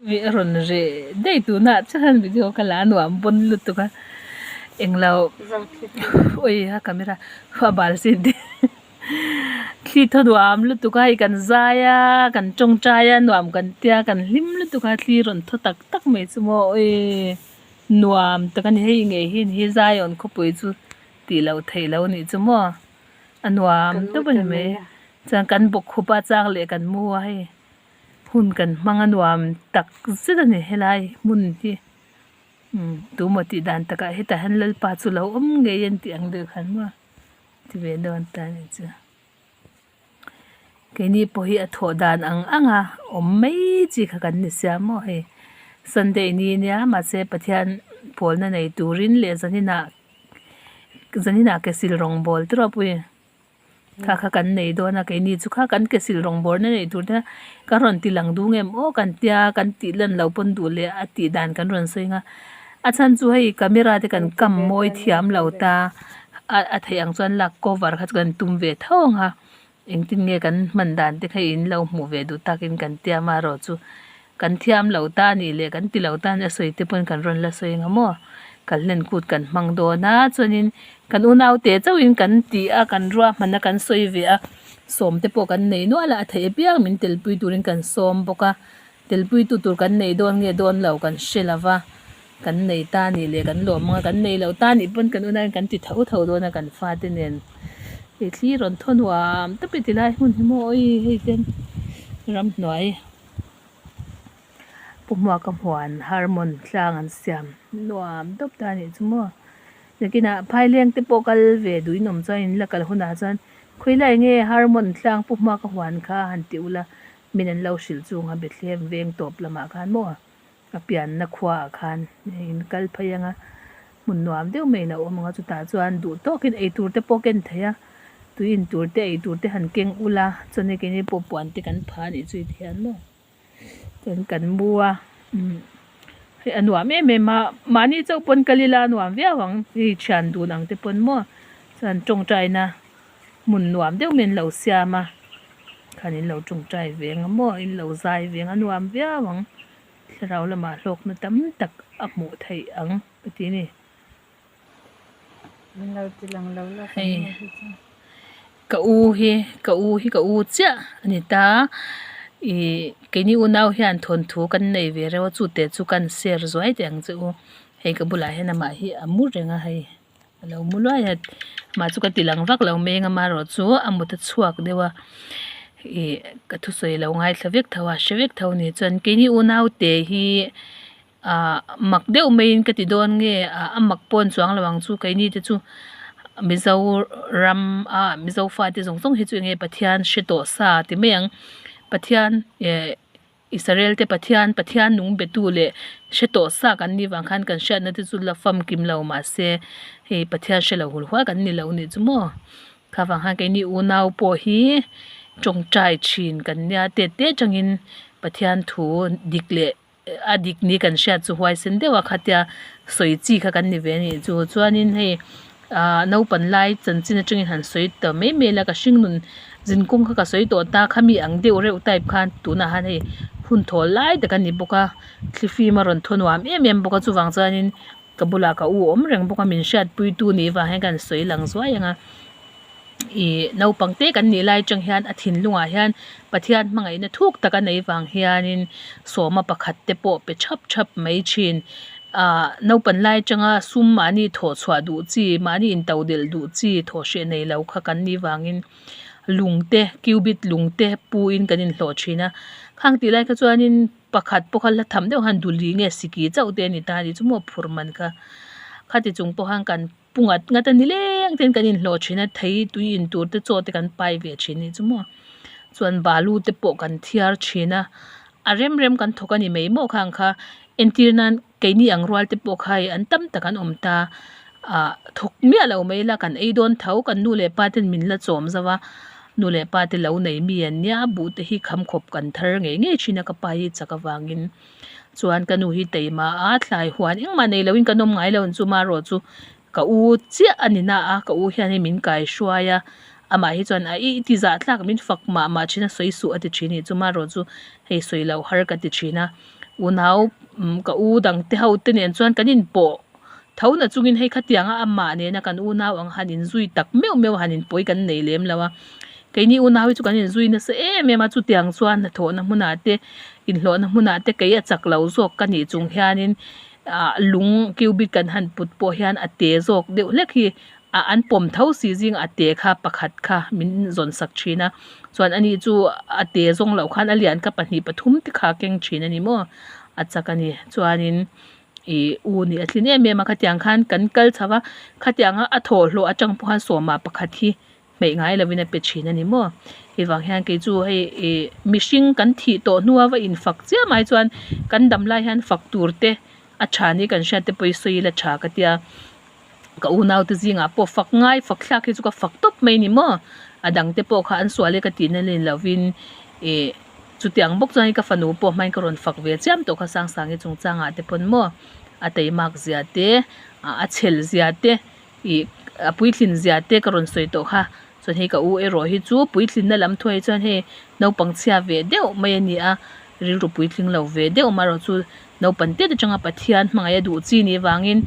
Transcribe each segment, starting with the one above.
Ui a rawn reh daih tunah chuan video ka la nuam pawn lutuk a englo ui a camera a bal sin te thli thaw nuam lutuk a hei kan zai a kan tawngtai a nuam kan tia kan hlim lutuk a thli rawn thaw tak tak mai chu maw ui nuam tak a ni hei ngei hi hi Zion khawpui chu tih loh theih loh a nih chu maw a nuam tawp a ni mai chuan kan bawkkhup a chang leh kan mu a hei. Hun kan hmang a nuam tak zet a ni helai hmun hi umm tumaw tih dan takah hetah hian Lalpa chu lo awm ngei an tih ang deuh khan maw ti ve dawn ta a nih chu. Keini pawh hi a thawh dan ang ang a awm mai chi kha kan ni sia maw hei Sunday ni nia mahse Pathian pawlna nei turin leh zaninah zaninah ke sil rawngbawl te rawh pawh hi. Kha kha kan nei dawn a keini chu kha kan ke sil rawng bawrna neih tur te ka rawn ti lang dung em aw kan tia kan tih lan loh pawn duh leh a tih dan kan rawn sawi ang a a chhan chu hei camera te kan kam mawi thiam lo ta a a theih ang chuan lak cover kha chu kan tum ve tho ang a engtin nge kan hman dan te kha in lo hmuh ve duh takin kan tia amaherawh chu kan thiam lo ta a nih leh kan ti lo ta a nih a sawi te pawn kan rawn la sawi ang a maw kal hlen kut kan hmang dawn a chuanin kan unau te chauhin kan ti a kan ruahman a kan sawi ve a sawm te pawh kan nei nual a a theih apiang min telpui turin kan sawm bawk a telpui tu tur kan nei dawn nge dawn lo kan hre lo va kan nei ta a nih leh kan lawm ang a kan nei lo ta a nih pawn kan unau in kan ti tho tho dawn a kan fate nen hei thli rawn thaw nuam tawp e ti lai hmun hi maw awii hei ten ramhnuai. Pu Hmuaka huan Harmon tlang an siam nuam tawp ta anih chu maw. Nakinah Phaileng te pawh kal ve duh in awm chuan in la kal hunah chuan khawilai nge Harmon tlang Pu Hmuaka huan kha han ti ula min an lo hrilh chung a Bethlehem veng tawp lamah khan maw a pianna khuaah khan in kal phei anga hmun nuam deuh mai lo awm ang a chutah chuan duh tawkin eitur te pawh ken thei a. Tui in tur te ei tur te han keng ula chuan hei keini pawh puan te kan pha anih chu ti hian maw chuan kan mu a umm hei a nuam em em a mahni chauh pawn kal ila a nuam viau ang hei thian dun ang te pawn maw chuan tawngtaina hmun nuam deuh mai an lo siam a khan in lo tawngtai ve ang a maw in lo zai ve ang a nuam viau ang thlarau lamah hlawkna tam tak a hmuh theih ang ka ti a ni. Hei ka u hi ka u hi ka u chiah a ni ta ih keini unau hian thawnthu kan nei ve reuh a chute chu kan share zuai teh ang che u hei ka bulah hian amah hi a mu reng a hei a lo mu luai a amah chu ka ti lang vak lo mai eng amaherawhchu a mut a chhuak deuh a ih ka thusawi lo ngaithla vek tho a hre vek tho a ni chuan keini unau te hi. Ahh mak deuh maiin ka ti dawn nge ah a mak pawn chuang lo ang chu keini te chu Mizo ram a Mizo fate zawng zawng hi chu enge Pathian hre tawh sa ti mai ang Pathian eh Israel te Pathian Pathian nung be tu leh hre tawh sa kan nih vang khan kan hriatna te chu la famkim lo mahse hei Pathian hre lo hul hual kan ni lo nih chu maw kha vang khan keini unau pawh hi tawngtai thin kan nia tet te atangin Pathian thu dik leh. A dik ni kan hriat chu huaisen deuh a khatia sawi chi kha kan ni ve a nih chu chuanin hei ahh naupang lai chanchin atangin han sawi ta mai mai la ka hring nun zinkawng kha ka sawi tawh ta khami ang deuh reuh type khan tunah han hei hun thawl lai tak a ni bawk a thlifim a rawn thaw nuam em em bawk a chuvang chuanin ka bulah ka u a awm reng bawk a min hriatpui tu nih vang hian ka han sawi lang zuai ang a. Ih naupang te kan nih lai atang hian a thinlungah hian Pathian hmangaihna thuk tak a nei vang hianin sawma pakhat te pawh pe thap thap mai thin. Ahh naupan lai atanga sum mahni thawh chhuah duh chi mahni in to delh duh chi thawh hreh nei lo kha kan nih vangin lung te cubit lung te pu in kan inhlawh thin a. Khang tih lai kha chuanin pakhat pawh kha la tham deuh khan duli nge siki chauh te a ni ta a ni chu maw phur man kha. Khati chung pawh khan kan. Pu ngat ngat a ni leng ten kan inhlawh thin a thei tui in tur te chaw te kan pai ve thin a nih chu maw chuan balu te pawh kan thiar thin a a rem rem kan thawk a ni mai maw khang kha entir nan keini ang rual te pawh kha hei an tam tak an awm ta ah thawk miah lo mai ila kan ei dawn tho kan nu leh pa ten min la chawm zo a nu leh pa te lo nei mi an nia buh te hi kham khawp kan thar ngei ngei thin a ka pa hi chak avangin. Chuan ka nu hi teima a thlai huan engmah nei loin ka nawm ngai lo ang chu marawh chu ka u chiah a ni na a ka u hian hei min kai hruai a amah hi chuan a ih ti zah tlak min fak mah mah thin a sawi suh a ti thin a nih chu marawh chu hei sawi loh har ka ti thin a. Unau ka u dangte ho te nen chuan kan inpawh tho na chungin hei khatianga amah nena kan unau ang han inzui tak meuh meuh han inpawi kan nei lem lo a. Keini unau hi chu kan inzui nasa em em a, chutiang chuan hnathawhna hmunah te inhlawhna hmunah te kei a chak lo zawk ka nih chung hianin ah lung cubit kan han put pawh hian a te zawk deuh hlek hi ah an pawm tho si zingah a te kha pakhat kha min zawn sak thin a chuan ani chu a te zawng loh khan a lian kha pahnih pathum te kha a keng thin a ni maw a chak a ni chuanin ih u nih a tlin em em a khatiang khan kan kal chho a khatianga a thawhhlawh atang pawh khan sawma pakhat hi hmeih ngai lovin a pe thin a ni maw hei vang hian kei chu hei ih mihring kan thih tawh hnua va infak chiam ai chuan kan dam lai hian fak tur te a tha ni kan hriat te pawh hi sawi ila tha ka tia. Ka unau te zingah pawh fak ngai fak thlak hi chu ka fak tawp mai ni maw? A dang te pawh kha an sual e ka tihna ni lovin ih chutiang bawk chuan ka fanu pawh hmain ka rawn fak ve chiam tawh kha Sangsangi chungchangah te pawn maw a teimak zia te a chhel zia te ih a puitlin zia te ka rawn sawi tawh kha. Chuan hei ka u erawh hi chu puitlinna lam thuai chuan hei naupang chhia ve deuh mai a ni a, rilru puitling lo ve deuh amaherawh chu Naupan tet atanga Pathian hmangaih a duh chi nih vangin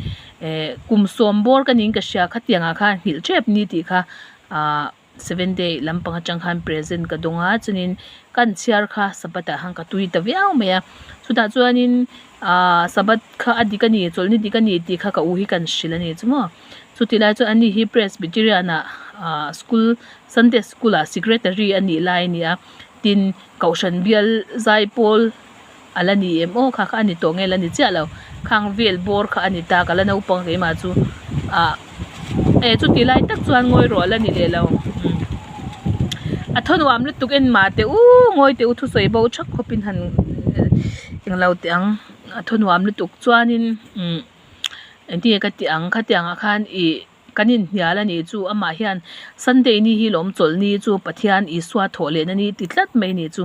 eh kum sawm bawr ka niin ka hria khatiangah khan nghilh tep ni tih kha ah seven day lampang atang khan present ka dawng a chuanin kan chhiar kha sabbath ah khan ka tui ta viau mai a chutah chuanin ah sabbath kha a dik a ni chawlhni dik a ni tih kha ka u hi kan hrilh a ni chu maw chutih lai chuan ani hi presbyterian ah ah school sunday school ah secretary a nih lai a ni a tin kohhran bial zaipawl. A la ni em aw kha kha a ni tawh nge la ni chiah lo khang vel bawr kha a ni ta ka la naupang keimah chu ah e chuti lai tak chuan ngawi rawh a la ni leh lo umm a thaw nuam lutuk en mah teh u ngawi teh u thusawi bo thak khawp in han englo teh ang a thaw nuam lutuk chuanin umm engtin nge ka tih ang khatiang ah khan ih. Kan inhnial a nih chu amah hian Sunday ni hi lawm chawlh ni chu Pathian Isua thawh lehna ni ti tlat mai nih chu.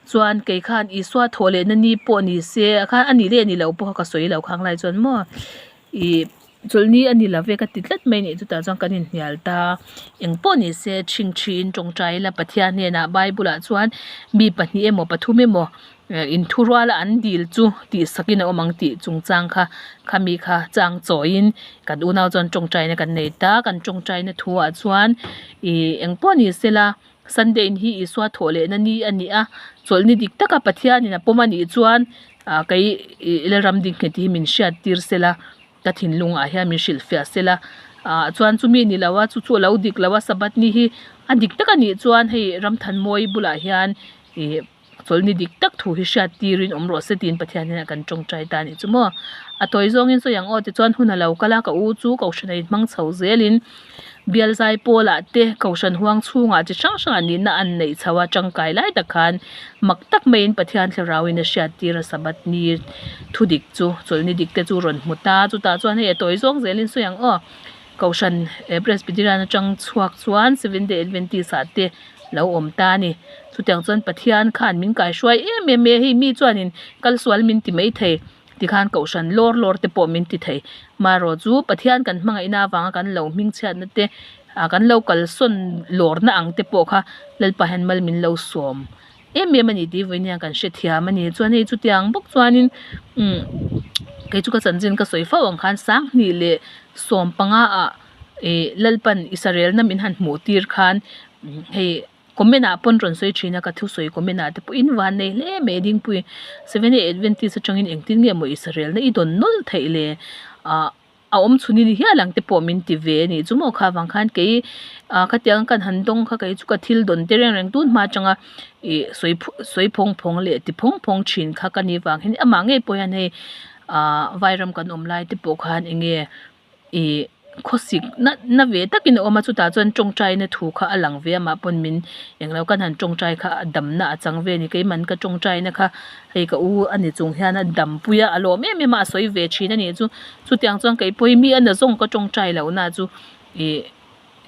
Chuan kei khan Isua thawh lehna ni pawh ni se khan a nih leh ni lo pawh kha ka sawi lo khang lai chuan maw ih chawlh ni a ni lo ve ka ti tlat mai nih chutah chuan kan inhnial ta eng pawh ni se chhingchhiin tawngtai ila Pathian hnenah Bible ah chuan mi pahnih emaw pathum emaw Inthuruala an dil chu tihsakin a awm ang tih chungchang kha khami kha chang chawiin kan unau chuan tawngtaina kan nei ta. Kan tawngtaina thuah chuan ih eng pawh ni sela Sunday in hi Isua thawh lehna ni a ni a, chawlhni dik taka Pathianin a pawm a nih chuan ah kei ih Lalram dingnghet hi min hriat tir sela ka thinlungah hian min hrilhfiah sela ah chuan chumi ni lo a chu chu a lo dik lo a Sabbath ni hi a dik tak a nih chuan hei Ramthanmawii bulah hian ih. Chawlhni dik tak thu hi hriat tirin awm rawh se tiin Pathian hian kan tawngtai ta a nih chu maw. A tawi zawngin sawi ang aw tichuan hun a lo kal a, ka u chu Kohhran a inhmang chho zelin bial zai pawlah te Kohhran huang chhungah chi hrang hrangah nihna an neih chho a, tangkai lai tak khan mak tak maiin Pathian thlarauin a hriat tir a Sabbath ni thu dik chu chawlhni dik te chu rawn hmu ta chutah chuan hei a tawi zawng zelin sawi ang aw Kohhran Presbyterian atang chhuak chuan Seventh Day Adventist ah te lo awm ta a ni. Chutiang chuan Pathian khan min kaihruai em em mai a, hei mi chuanin kal sual min ti mai thei tikhan kohhran lawr lawr te pawh min ti thei. Marawh chu Pathian kan hmangaihna avanga kan lo hmingchhiatna te ah kan lo kalsawn lawrna ang te pawh kha Lalpa hian mal min lo sawm em em a ni tih vawiin hian kan hrethiam a ni. Chuan hei chutiang bawk chuanin umm kei chu ka chanchin ka sawi fo ang khan Sanghnih leh sawmpanga ah ih Lalpan Israelna min han hmuh tir khan hei comment ah pawn rawn sawi thin a ka thusawi comment ah te pawh in van nei hle mai dingpui seven day adventist atangin engtin nge maw Israel na i dawn nawlh theih le ah a awm chhun in hial ang te pawh min ti ve a nih chu maw kha vang khan kei ah khatiang kan han dawng kha kei chu ka thil dawn te reng reng tun hma atanga ih sawi sawi phawng phawng leh ti phawng phawng thin kha ka nih vang hian amah ngei pawh hian hei ah vairam kan awm lai te pawh khan eng nge. Ih khawsik na na ve takin a awm a chutah chuan tawngtaina thu kha a lang ve a mah pawn min englo kan han tawngtai kha a damna a chang ve a ni keiman ka tawngtaina kha hei ka u a ni chung hian a dampui a a lawm em em a a sawi ve thin a nih chu chutiang chuan kei pawhin mi a na zawng ka tawngtai lohna chu ih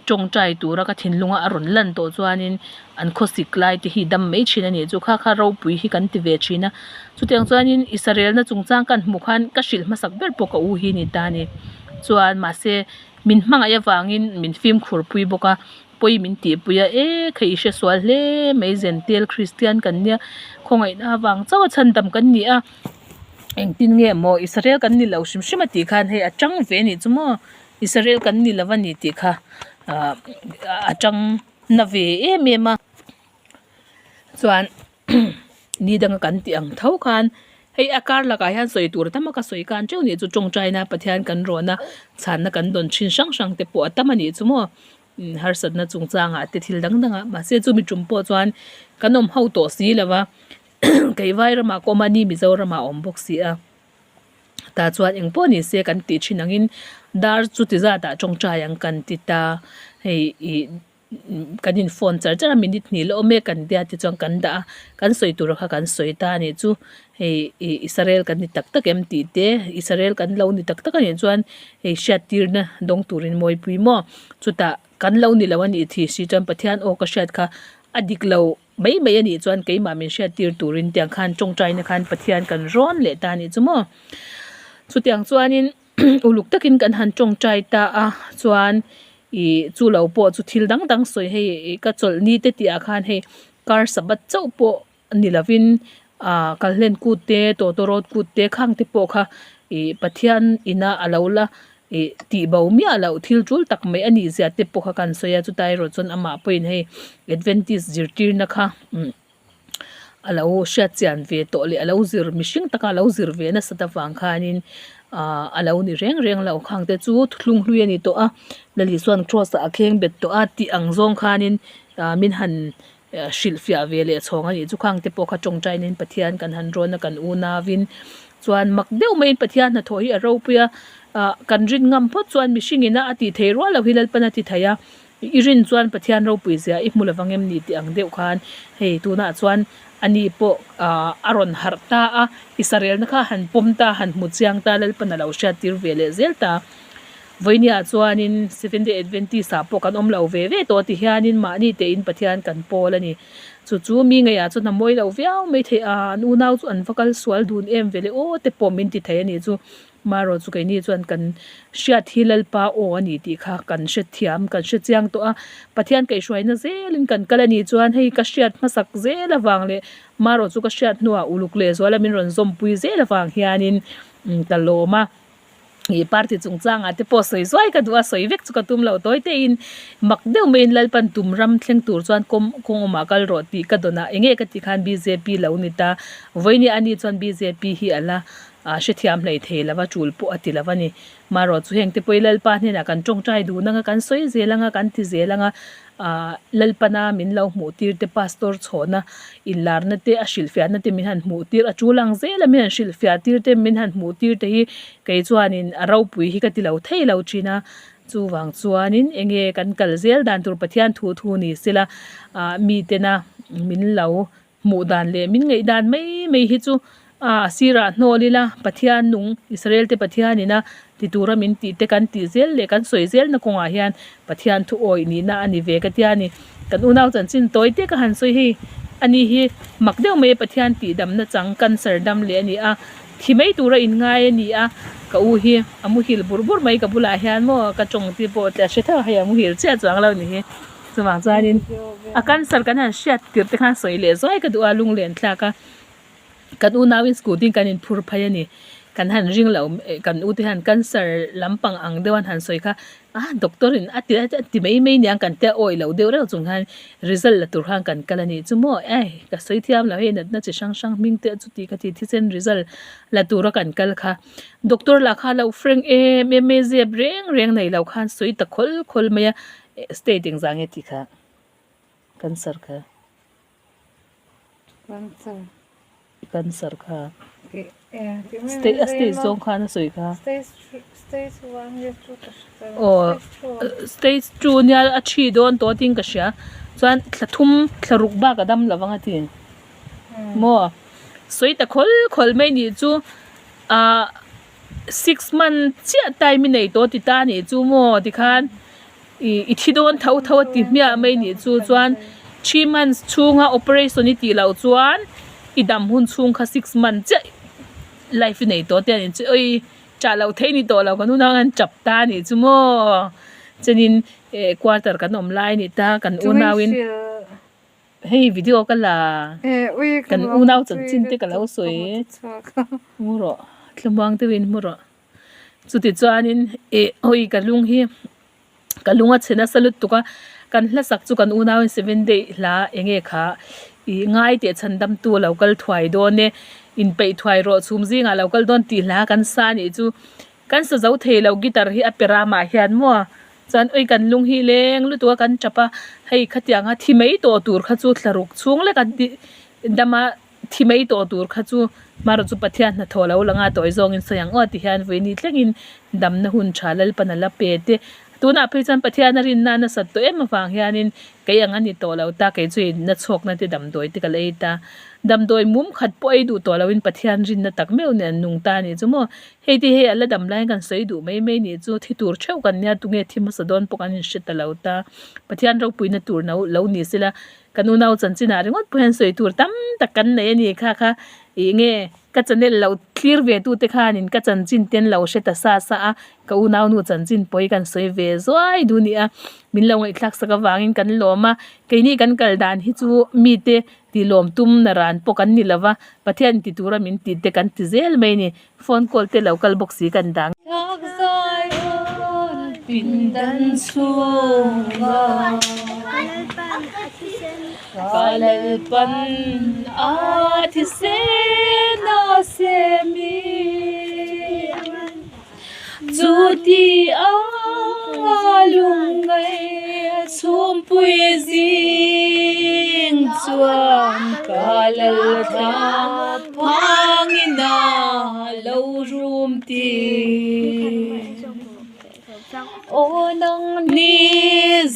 tawngtai tura ka thinlunga a rawn lan tawh chuanin an khawsik lai te hi dam mai thin a nih chu kha kha ropui hi kan ti ve thin a chutiang chuanin Israelna chungchang kan hmuh khan ka hrilh hmasak ber pawh ka u hi a ni ta a ni chuan mahse min hmangaih avangin min fimkhur pui bawk a pawi min tihpui a e kha i hresual hle mai zentel Kristian kan nia khawngaihna avang chauh a chhandam kan ni a. Engtin nge maw Israel kan ni lo hrim hrim a tih khan hei a tang ve anih chu maw Israel kan ni lo a ni tih kha ah a tang na ve em em a chuan ni danga kan tih ang tho khan hei a kar lakah hian sawi tur tam a ka sawi khan teuh nih chu tawngtaina Pathian kan rawn a chhanna kan dawn thin hrang hrang te pawh a tam a nih chu maw harsatna chungchangah te thil dang dangah mahse chumi tum pawh chuan kan awm ho tawh si lo va. Kei vai ramah ka awm a ni Mizoramah a awm bawk si a tah chuan eng pawh ni se kan tih thin angin dar chuti zatah tawngtai ang kan ti ta hei ih kan in phone char char a minute hnih la awm e kan tia tichuan kan dah a kan sawi tur kha kan sawi ta a nih chu hei ih Israel kan ni tak tak em tih te Israel kan lo ni tak tak a nih chuan hei hriattirna dawng turin mawipui maw chutah kan lo ni lo a nih thih si chuan Pathian aw ka hriat kha a dik lo. Mai mai a nih chuan keimah min hriattir turin tiang khan tawngtaina khan Pathian kan rawn leh ta a nih chu maw. Chutiang chuanin uluk takin kan han tawngtai ta a chuan ih chu lo pawh chu thil dang dang sawi hei ih ka chawlh ni te tih ah khan hei kar sabbath chauh pawh ni lovin ah kalhlen kut te tawtawrawt kut te khang te pawh kha ih Pathian ina a lo la Ih tih bo miah loh thil tul tak mai a nih zia te pawh kha kan sawi a, chuta erawh chuan amah pawhin hei Adventist zirtirna kha umm a lo hriat chian ve tawh leh a lo zir mihring taka a lo zir ve nasat avang khanin ah a lo ni reng reng lo khang te chu thuthlung hlui a ni tawh a, Lali chuan cross ah a kheng bet tawh a tih ang zawng khanin ah min han hrilhfiah ve leh chhawng a nih chu khang te pawh kha tawngtainin Pathian kan han rawn a kan unauin chuan mak deuh maiin Pathian hnathawh hi a ropui a ah kan rin ngam phawt chuan mihring ina a tih theih rual loh hi Lalpan a ti thei a i rin chuan Pathian ropui zia i hmu lovang em ni tih ang deuh khan hei tunah chuan ani pawh ah a rawn harh ta a Israelna kha han pawm ta han hmu chiang ta Lalpan a lo hriattir ve leh zel ta. Vawinia chuanin Seventh Day Adventist ah pawh kan awm lo ve ve tawh ti hianin mahni tein Pathian kan pawl a ni. Chu chu mi ngeiah chuan a mawi lo viau mai thei a, an unau chu an va kal sual dun em ve le aw te pawh min ti thei a nih chu. Marawh chu keini chuan kan hriat hi Lalpa aw a ni tih kha kan hrethiam, kan hre chiang tawh a. Pathian kaihhruaina zelin kan kal a nih chuan hei ka hriat hmasak zel avang leh marawh chu ka hriat hnuah uluk lehzuala min rawn zawmpui zel avang hianin ka lawm a. Ih party chungchangah te pawh sawi zuai ka duh a, sawi vek chu ka tum lo tawi teiin mak deuh maiin Lalpan tum ram thleng tur chuan kawng kawng awmah kal rawh tih ka dawn a, eng nge ka tih khan bjp lo ni ta, vawiin ani chuan bjp hi a la ah hrethiam hlei thei lo va, tul pawh a ti lo a ni. Marawh chu heng te pawh hi Lalpa hnenah kan tawngtai dun anga kan sawi zel anga kan ti zel anga Ahh Lalpana min lo hmuh tir te pastor chhawhna inlarna te a hrilhfiahna te min han hmuh tir a tul ang zel a min han hrilhfiah tir te min han hmuh tir te hi kei chuanin a ropui hi ka ti lo thei lo thin a chuvang chuanin eng nge kan kal zel dan tur Pathian thu thu ni sela ahh mitena min lo Hmuh dan leh min ngaih dan mai mai hi chu a sirah hnawl ila Pathian nung Israel te Pathian ina ti tura min tih te kan tih zel leh kan sawi zel na kawngah hian Pathian thu awih nihna a ni ve ka tia ni. Kan unau chanchin tawi te ka han sawi hei ani hi mak deuh mai Pathian tih damna chang cancer dam leh a ni a, thi mai tura in ngai a ni a, ka u hi a muhil bur bur mai ka bulah hian maw ka tawng te pawh a hre theuh a hei a muhil chiah chuang lo ni hi. Chuvang chuanin a cancer kan han hriat tirh te khan sawi leh zuai ka duh a lunglen thlak a, kan unauin scooty in kan inphur phei a ni, kan han ring lo kan ute hian cancer lampang ang deuh an han sawi kha a doctor in a ti a ti mai mai aniang kan tia awih lo deuh reuh chung khan result la tur khan kan kal a nih chu maw ei ka sawi thiam lo hei natna chi hrang hrang hming te chuti ka ti thisen result la tura kan kal kha doctor lah kha a lo frank em em mai zep reng reng nei lo khan sawi ta khawl khawl mai a. State engzah nge tih kha cancer kha Cancer cancer kha state a state zawng khan a sawi kha Stage stage one nge two ka hre ta aw stage two nia a thi dawn tawh tiin ka hria chuan thla thum thla ruk bak a dam lo vang a ti maw sawi ta khawl khawl mai nih chu ah. Six month chiah time i nei tawh ti ta nih chu maw tikhan ih i thi dawn tho tho a ti hmiah mai nih chu chuan three months chhunga operation i tih loh chuan i dam hun chhung kha six month chiah life i nei tawh te a ni chu oi chah loh theih ni tawh lo kan unau an chap ta nih chu maw chuanin eh quarter kan awm lai a ni ta kan unauin. Hei video ka la. Kan unau chanchin te ka lo sawi. Hmu rawh. Thlamuang deuhin hmu rawh. Chutichuanin ih hawi ka lung hi ka lung a chhe nasa lutuk a. Kan hlasak chu kan unauin seven day hla eng nge kha ih ngai teh chhan dam tu a lo kal thuai dawn e. Inpeih thuai rawh chhum zingah a lo kal dawn tih hla kan sa a nih chu. Kan sa zo thei lo guitar hi a pe ramah hian maw chuan ui kan lung hi leng lutuk a kan tap a hei khatianga thi mai tawh tur kha chu thla ruk chhung lek a dama thi mai tawh tur kha chu hmarawh chu Pathian hnathawh lo lang a tawi zawngin sawi ang aw ti hian vawiini thlengin damna hun tha Lalpan a la pe te tunah phei chuan Pathian a rinna a nasat tawh em avang hianin kei ang a ni tawh lo ta kei chu inna chhawkna te damdawi te ka la ei ta damdawi mum khat pawh ei duh tawh loin Pathian rinna tak meuh nen an nung ta a nih chu maw. Hei te hei a la dam laiin kan sawi duh mai mai nih chu thi tur theuh kan nia tunge thi hmasa dawn pawh kan inhre ta lo ta. Pathian ropuina tur no lo ni sela kan unau chanchinah ringawt pawh hian sawi tur tam tak kan nei a ni kha kha ih nge ka channel lo thlir ve tu te khanin ka chanchin te an lo hre ta sa sa a ka unau nu chanchin pawh hi kan sawi ve zuai duh a ni a min lo ngaihthlak sak avangin kan lawm a keini kan kal dan hi chu mite tih lawm tum na ran pawh kan ni lo va Pathian ti tura min tih te kan ti zel mai a ni. Phone call te lo kal bawk si kan dang. Pindan chhungah ka Lalpan a thisen a sem i Chuti anga lungngai chhumpui zing chuan ka Lalthla phangin a lo rum tir. Aw nangni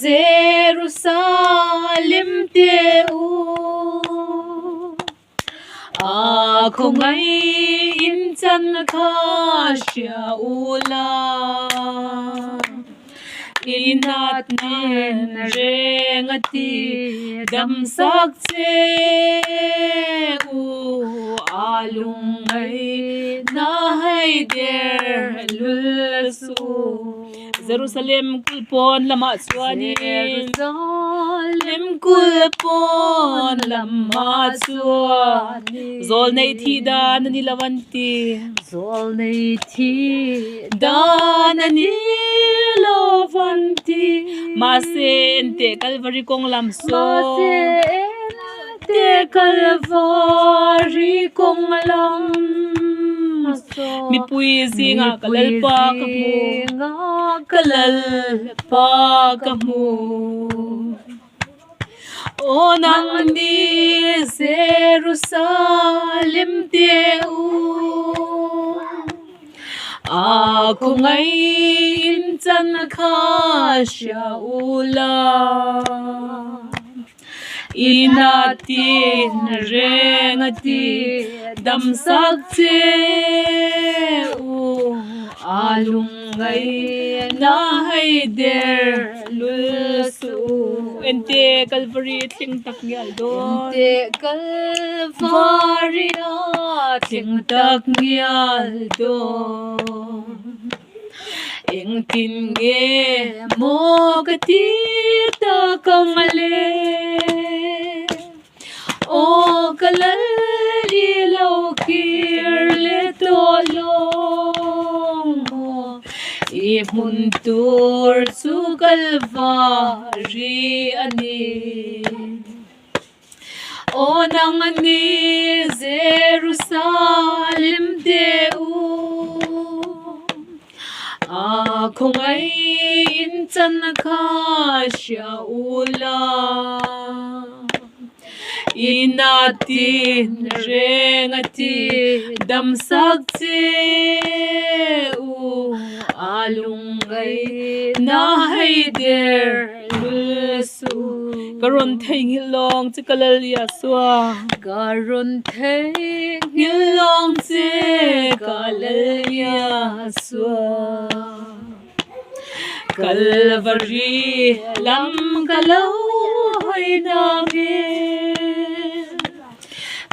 Jerusalem te u. A khawngaih in chan kha hria u la, i nat nen reng a ti damsak che u. A lungngaih na hei der lul suh. Jerusalem kul pawn lamah chuanin Jerusalem kul pawn lamah chuan Zawlnei thih dan a ni lo an ti Zawlnei thih dan a ni lo an ti Mahse enteh Kalvari kawng lam saw Mahse enteh Kalvari kawng lam saw Mipui zingah ka Lalpa ka hmu Ka Lalpa ka hmu Aw nangni Jerusalem te u A khawngaih in chan kha hria u la. I na tin reng a ti damsak che u a lungngai na hei der lul suh u. Ente Kalvari thleng tak ngial dawn. Ente Kalvari a thleng tak ngial dawn. Engtin nge maw ka ti tak ang le? Aw ka lal i lo kir leh tawh lawng maw? I hmun tur chu Kalvari a ni. Aw nang a ni Jerusalem te u, A khawngaih in chan kha hria u la, I na tin reng a ti damsak che u, A lungngaih na hei der lul suh. Ka rawn theihnghilh lawng che ka lal Yahshua. Ka rawn theihnghilh lawng che ka lal Yahshua. Kalvari lam ka lo hawi nak e.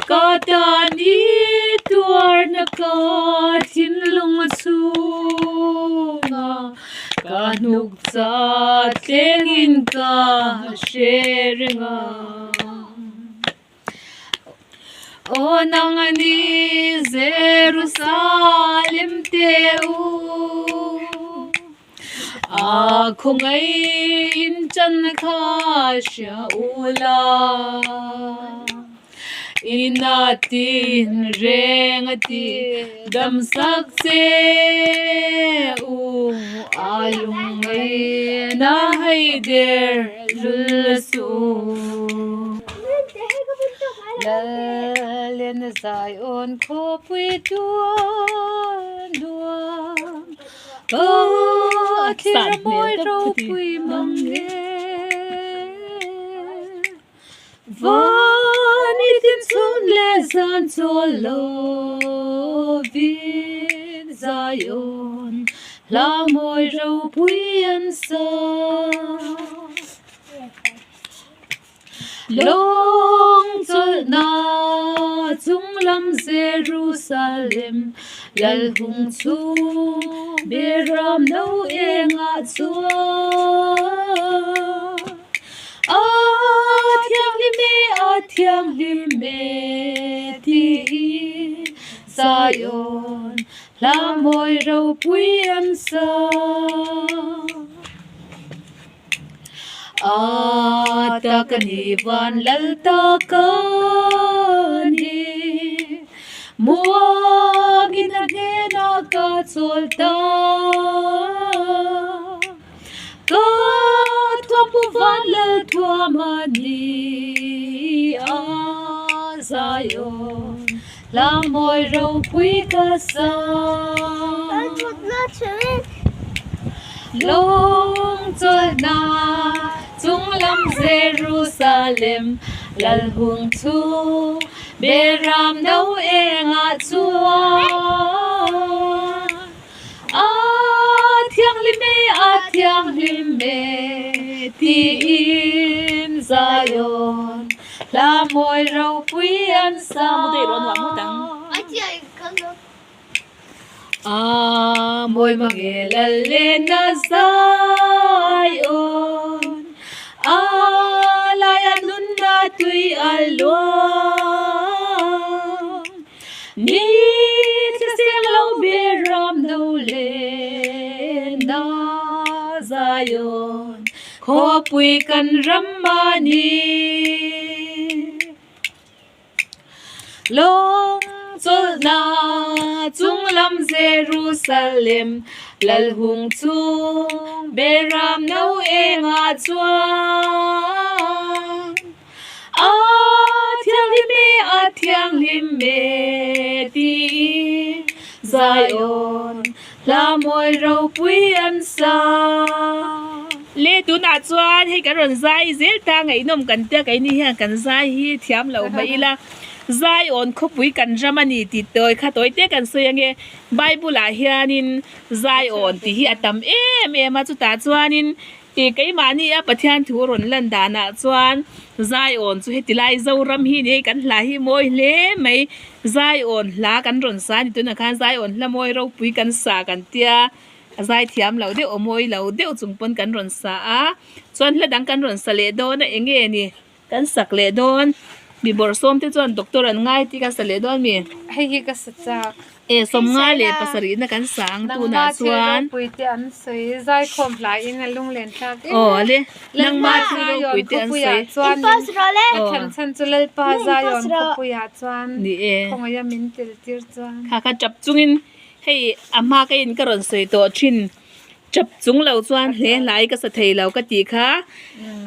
Ka tan i tuarna ka thinlung chhungah Ka hnuk cha tlengin ka hre reng a. Aw nang a ni Jerusalem te u, A khawngaih in chan kha hria u la, I na tin reng a ti dam sak che u, A lungngaih na hei der lul suh. Lalen Zion khawpui tuan nuam Aw a thlir a mawi ropui mang nge Van i tin chhun leh zan chawl lovin Zion hla mawi ropui an sa. Lawng chawlhna chunglam Jerusalem lal hung chhung Beram no engah chuan A thianghlim e, a thianghlim e tiin Zion hla mawi ropui an sa. A ta ka ni van lal ta ka ni Muangin a hnenah ka chawl ta Ka thuampu van lal thuam a ni a Zion hla mawi ropui ka sa. Lawng chawlhna chunglam Jerusalem lal hung chu Beram no engah chuan A thianghlim e, a thianghlim e tiin Zion hla mawi ropui an sa. A mawi mange lal len a Zion, a laia nunna tui a luang. Ni thlaseng lo beram no len a Zion, khawpui kan ram a ni. Lawng chawlhna chunglam Jerusalem lal hung chung Beram no engah chuan A thianghlim e, a thianghlim e tiin Zion hla mawi ropui an sa. Le tunah chuan hei kan rawn zai zel ta ngaihnawm kan tia keini hian kan zai hi thiam lo mai ila Zion khawpui kan ram a ni tih tawi kha tawi te kan sawi ange Bible ah hianin Zion tih hi a tam em em a chutah chuanin ih keimahni a Pathian thu rawn lan danah chuan Zion chu heti lai Zoram hi ni hei kan hla hi mawi hle mai Zion hla kan rawn sa a ni tunah khan Zion hla mawi ropui kan sa kan tia a zai thiam loh deuh aw mawi lo deuh chung pawn kan rawn sa a chuan hla dang kan rawn sa leh dawn a eng nge ni kan sak leh dawn mi bawrhsawm te chuan doctor an ngai tih ka sa leh dawn mi Hei hi ka sa chak. E sawmnga leh pasarihna kan sa ang tunah chuan. Nangma thil ropui te an sawi zaikhawm hlaiin a lunglen thlak em. Aw le nangma thil ropui te an sawi. Chuan a thlan chhan chu Lalpa Zion khawpuiah chuan khawngaiha min tel tir chuan. Kha kha tap chungin hei a hma ka in ka rawn sawi tawh thin. Chap chung lo chuan hle hlai ka sa thei lo ka tih kha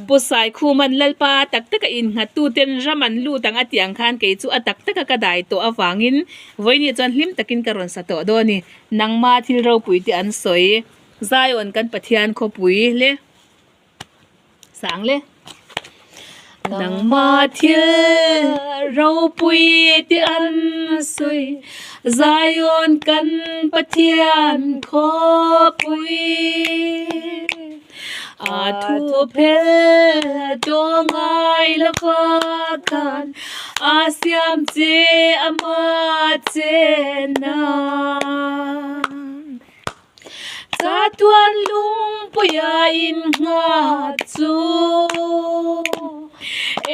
Pu Saikhuman Lalpa tak taka innghat tu ten ram an lut ang a tih ang khan kei chu a tak taka ka dai tawh avangin vawiin chuan hlim takin ka rawn sa tawh dawn a ni. Nangma thil ropui te an sawi. Zion kan Pathian khawpui hle. Sang le. Nangma thil ropui te an sawi Zion kan Pathian khawpui A thu phel tawh ngai lova khan a siam che ama chen nan. Chatuan lungpuia in nghat chu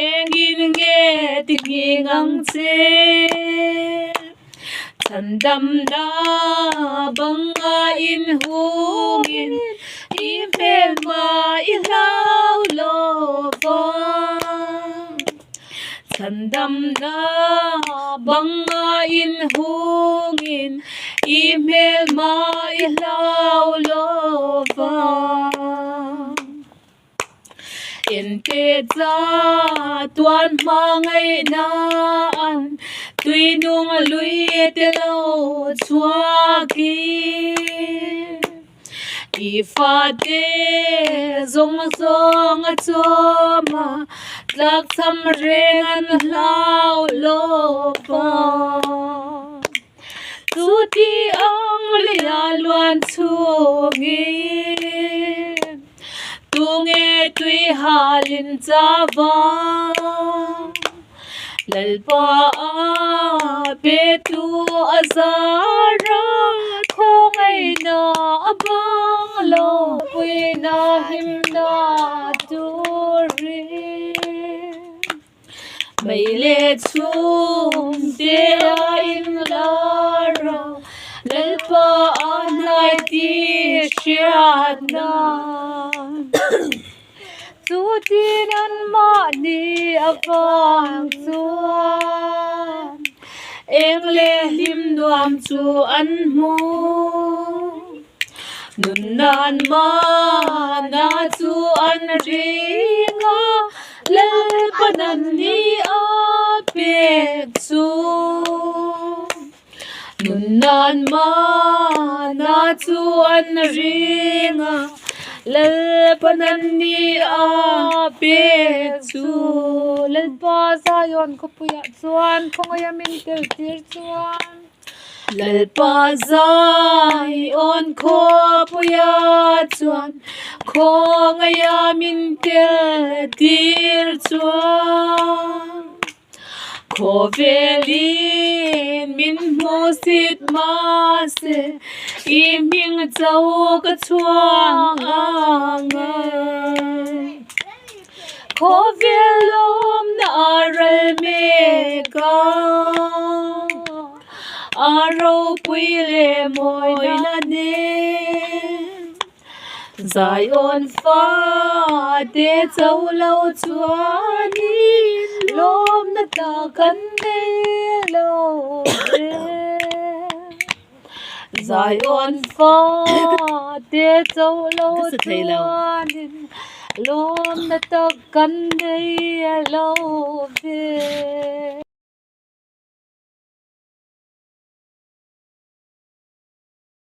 engin nge ti nghing ang che? Chhandamna banga inhungin i hmelma i hlau lo vang. Chhandamna banga inhungin i hmelma i hlau lo vang. Ente cha tuan hmangaihna'n tuinung lui te lo chhuakin i fate zawng zawng a chawm a, tlakchham reng an hlau lawp a. Chuti ang lia luan chungin tunge tui halin chava Lalpa a pe tu a zara khawngaihna a bang lo puina himna turin. Mei leh chhung te a inlar a, Lalpa a hnai tih hriat nan. Chutin anmahni avang chuan eng leh hlim nuam chu an hmu. Nun nan mana chu an ring a, Lalpa nan ni a pek chu. Nun nan mana chu an ring a, Lalpa nan ni a pek chu. Lalpa Zion khawpuiah chuan khawngaiha min tel tir chuan. Lalpa Zion khawpuia chuan khawngaia min tel tir chuan Khawvelin min hmuhsit mahse i hming cho ka chhuang ang e. Khawvel lawmna a ral mek a, a ropui leh mawina nen. Zion fate cho lo chuanin lawmna ta kan nei lo ve. Zion fate cho lo chuanin lawmna tak kan nei lo ve.